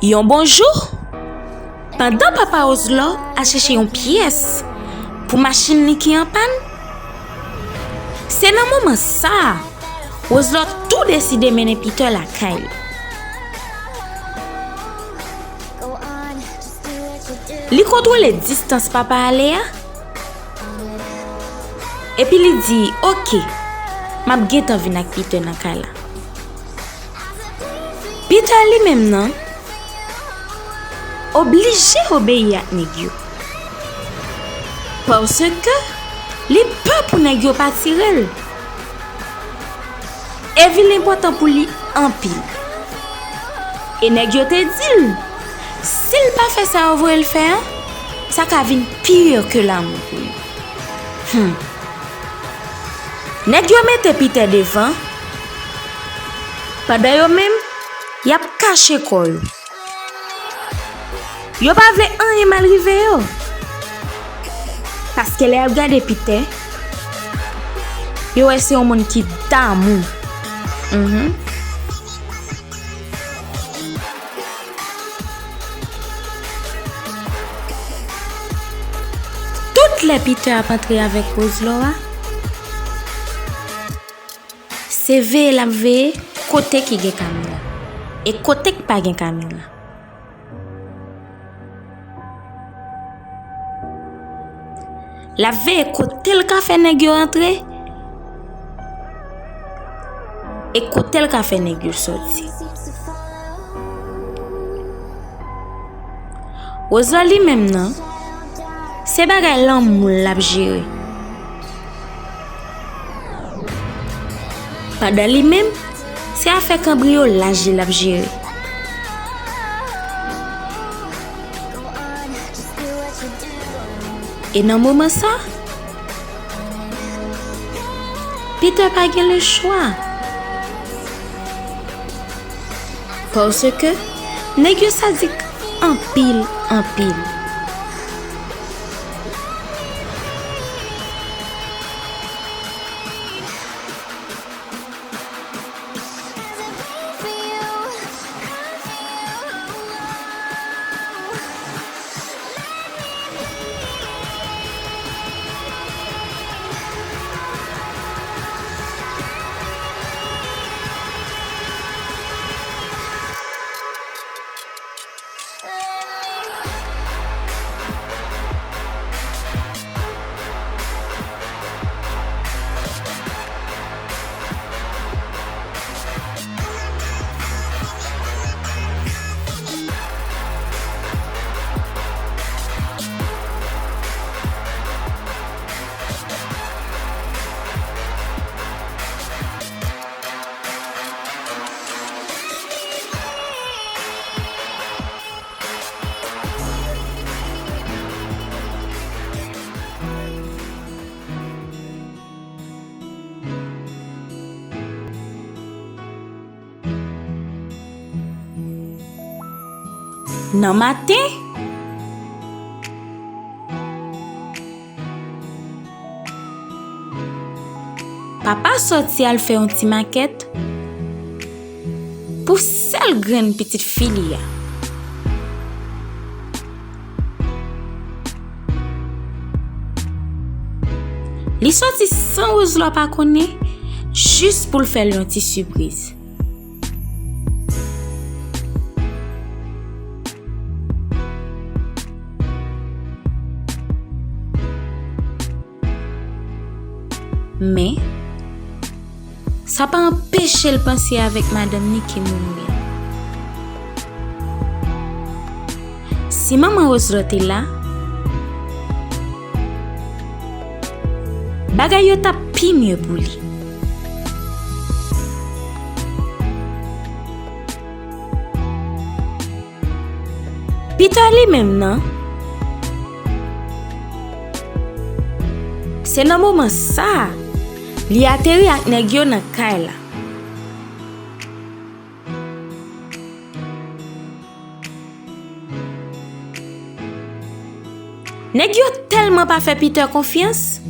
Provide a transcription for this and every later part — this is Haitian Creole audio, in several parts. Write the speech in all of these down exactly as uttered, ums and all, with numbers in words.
Yon bon jou, pandan papa Roselot al chèche yon pyès pou machin li ki an pàn, se nan moman sa a, Roselot tou deside mennen Peter lakay li. Li kontwole distans papa ale a, epi li di, "Oke, m ap gentan vin ak Peter nan kay la." Peter li menm nan, oblije obeyi ak nèg yo. Paske li pè pou nèg yo pa tire l. Evi enpòtan pou li anpil. E nèg yo te di l, si l pa fè sa yo voye l fè a, sa ka vin pi ke lanmò pou li. Hmm. Nèg yo mete Peter devan, pandan yo menm, y ap kache kò yo. Yo pa vle anyen mal rive yo. Paske lè y ap gade Peter, yo wè se yon moun ki damou. Mhm. Tout lè Peter ap antre avèk Roselot a, se veye l ap veye kote ki gen Camila e kote k pa gen Camila. L ap veye kote l ka fè nèg yo antre e kote l ka fè nèg yo sòti. Roselot li menm nan, se bagay lanmou l ap jere. Pandan li menm, se afè kanbriyolaj li l ap jere. E nan moman sa, Peter pa gen lechwa. Paske nèg yo sadik anpil, anpil. Nan maten, papa sòti al fè yon ti makèt pou sèl grenn pitit fi li a. Li sòti san Roselot pa konnen, jis pou l fè l yon ti sipriz. Men, sa pa anpeche l panse avèk madanm li ki mouri a. Si manman Roselot te la, bagay yo t ap pi mye pou li. Peter li menm nan, se nan moman sa a, li ateri ak nèg yo nan kay la. Nèg yo tèlman pa fè Peter konfyans,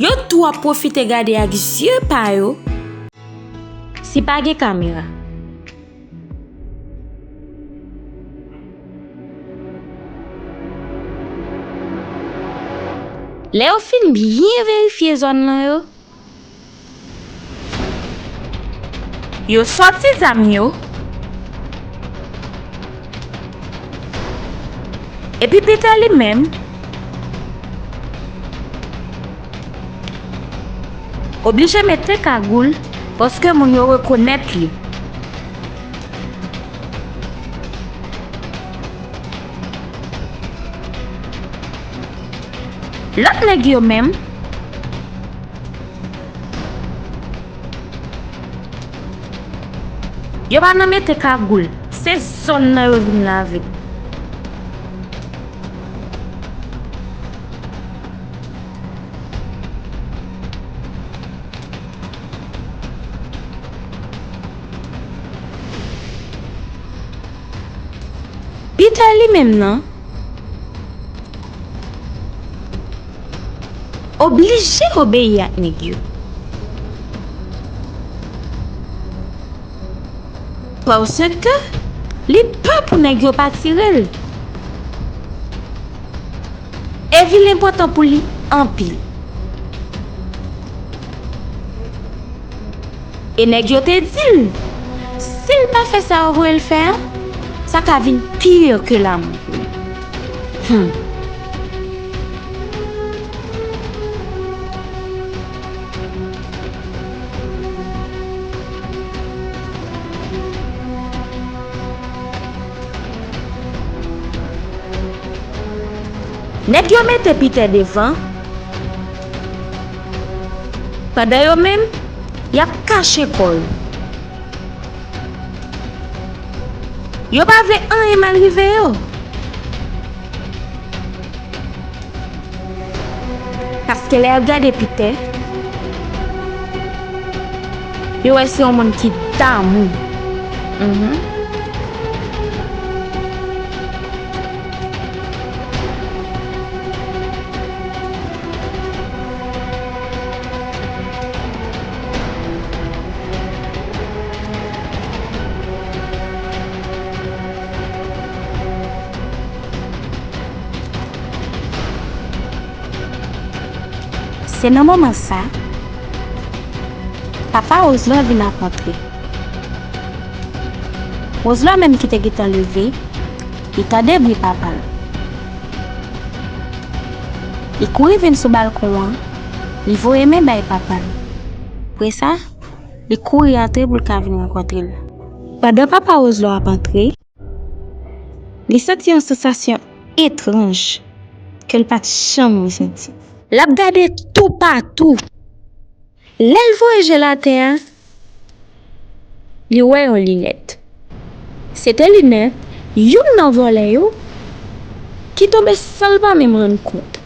Yo tou ap pwofite gade ak zye pa yo. Si pa gen kamera. Lè yo fin byen verifye zòn nan yo, yo sòti zam yo. Epi Peter li menm oblije mete kagoul paske moun yo rekonèt li. Lòt nèg yo menm, yo pa nan mete kagoul, se zòn nan yo vin lave. Peter li menm nan oblije obeyi ak nèg yo. Paske li pè pou nèg yo pa tire l. Evi l enpòtan pou li anpil. E nèg yo te di l, si l pa fè sa yo voye l fè a, sa ka vin pi ke lamò pou li. Hmm. Nèg yo mete Peter devan, pandan yo menm, y ap kache kò yo. Yo pa vle anyen mal rive yo. Paske lè y ap gade Peter, yo wè se yon moun ki damou. Mhm. Se nan moman sa, papa Roselor vin ap antre. Roselor menm ki te gentan leve, li tande bri papa l. Li kouri vin sou balkon an, li voye men bay papa l. Apre sa, li kouri antre pou l ka vin rankontre l. Pandan papa Roselor ap antre, li santi yon sansasyon etranj ke l pa t janm resanti. L ap gade toupatou. Lè l voye je l atè a, li wè yon linèt. Se te linèt youn nan vòlè yo ki tonbe san l pa menm rann kont.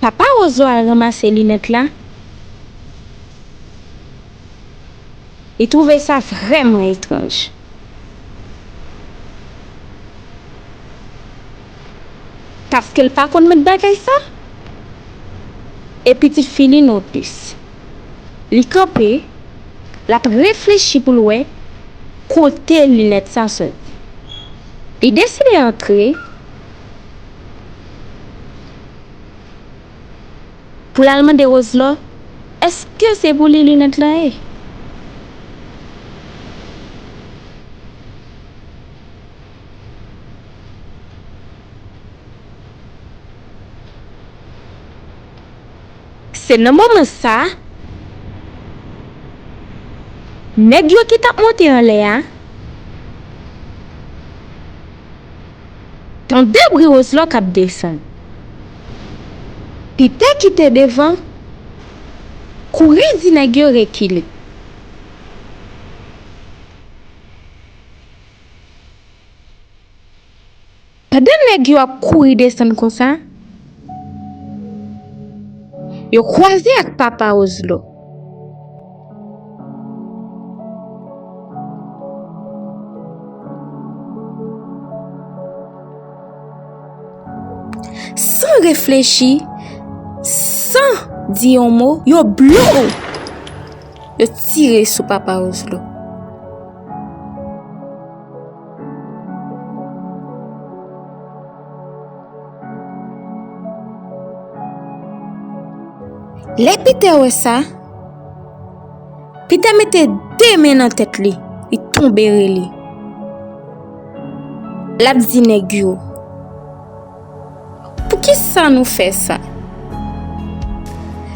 Papa Roselor al ranmase linèt la. Li twouve sa vrèman etranj. Paske l pa konn met bagay sa. E pitit fi li nonplis. Li kanpe, l ap reflechi pou l wè kote linèt sa soti. Li deside antre pou l al mande Roselor èske se pou li linèt lan ye. Se nan moman sa, nèg yo ki t ap monte anlè a tande bri Roselor k ap desann. Peter ki te devan kouri di nèg yo rekile. Pandan nèg yo ap kouri desann konsa, yo kwaze ak papa Roselor. San reflechi, di yon mo, yo blo w. Yo tire sou papa Wozlo. Lè Pitè wè sa, Pitè mete de men nan tèt li, li tonbe rele. L ap di nèg yo, "Poukisa nou fè sa?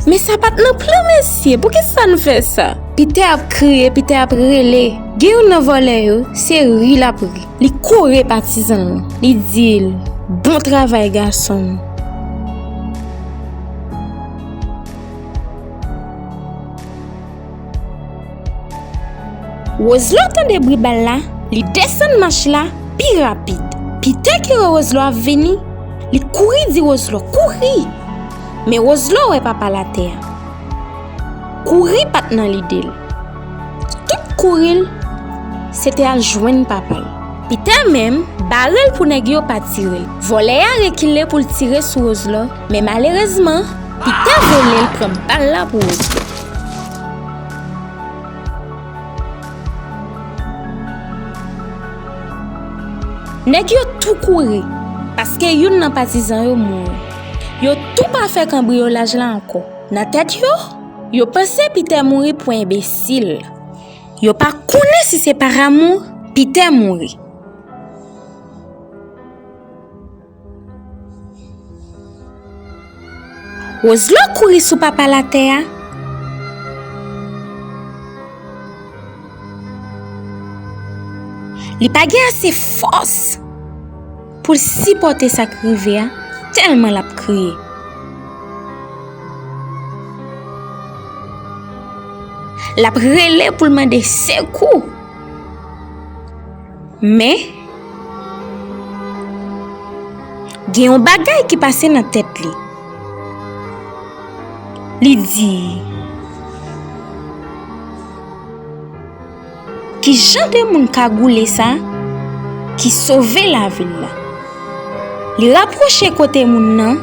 Men sa pa t nan plan, mesye, poukisa nou fè sa?" Pitè ap kriye, Pitè ap rele. Gen youn nan vòlè yo, se ri l ap ri. Li kore patizan l lan. Li di l, "Bon travay, gason m." Wozlo tande bri bal la, li desann mach la pi rapid. Pitè ki wè Wozlo ap vini, li kouri di Wozlo, "Kouri!" Men Wozlo wè papa l atè a. Kouri pa t nan lide l. Tout kouri l, se te al jwenn papa l. Pitè menm bare l pou nèg yo pa tire l. Vòlè a rekile pou l tire sou Wozlo, men malerezman, Pitè vole l pran bal la pou Wozlo. Nèg yo tou kouri, paske youn nan patizan yo mouri. Yo tou pa fè kanbriyolaj la ankò. Nan tèt yo, yo panse Pitè mouri pou enbesil. Yo pa konnen si se pa amou Pitè mouri. Wozlo kouri sou papa l atè a. Li pa gen ase fòs pou l sipòte sa k rive a, tèlman l ap kriye. L ap rele pou l mande sekou. Men, gen yon bagay ki pase nan tèt li. Li di, "Ki jan de moun kagoule sa ki sove lavi l la?" Li rapwoche kote moun nan.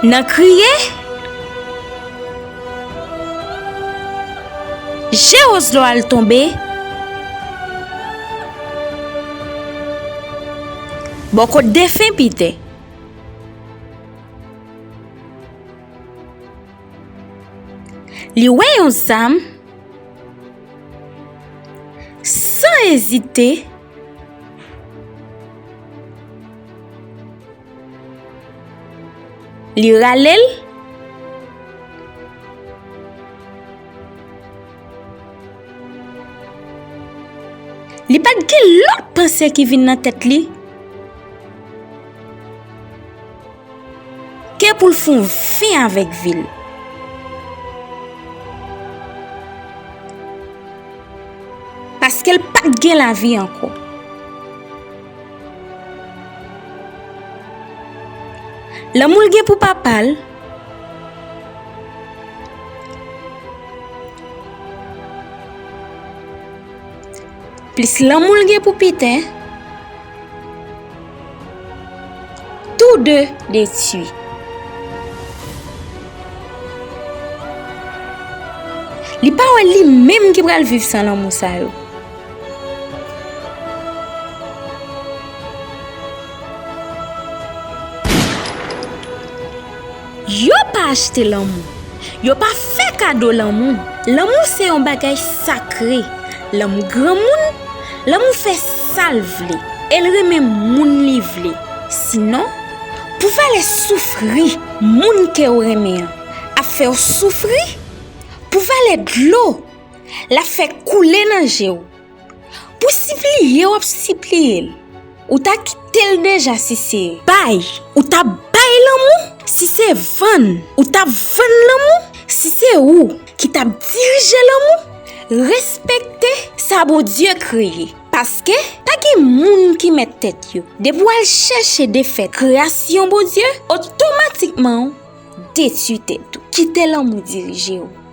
Nan kriye, je Wozlo al tonbe bò kot defen Pitè. Li wè yon zam, san ezite, li rale l. Li pa t gen lòt panse ki vin nan tèt li ke pou l fè yon fen avèk vi l. Paske l pa t gen lavi ankò. Lanmou l gen pou papa l, plis lanmou l gen pou Pitè, tou de detwi. Li pa wè li menm ki pral viv san lanmou sa yo. Yo pa achte lanmou. Yo pa fè kado lanmou. Lanmou se yon bagay sakre. Lanmou granmoun, lanmou fè sa l vle. E l renmen moun li vle. Sinon, pou valè soufri, moun ke w renmen an ap fè w soufri, pou valè dlo l ap fè koule nan je w, pou sipliye w ap sipliye l, ou ta kite l deja si se bay, ou ta bay lanmou si se vann, ou ta vann lanmou si se ou ki t ap dirije lanmou. Respekte sa Bondye kreye, paske pa gen moun ki mèt tèt yo. Depi w al chèche defèt kreyasyon Bondye, otomatikman w detwi tèt ou. Kite lanmou dirije w.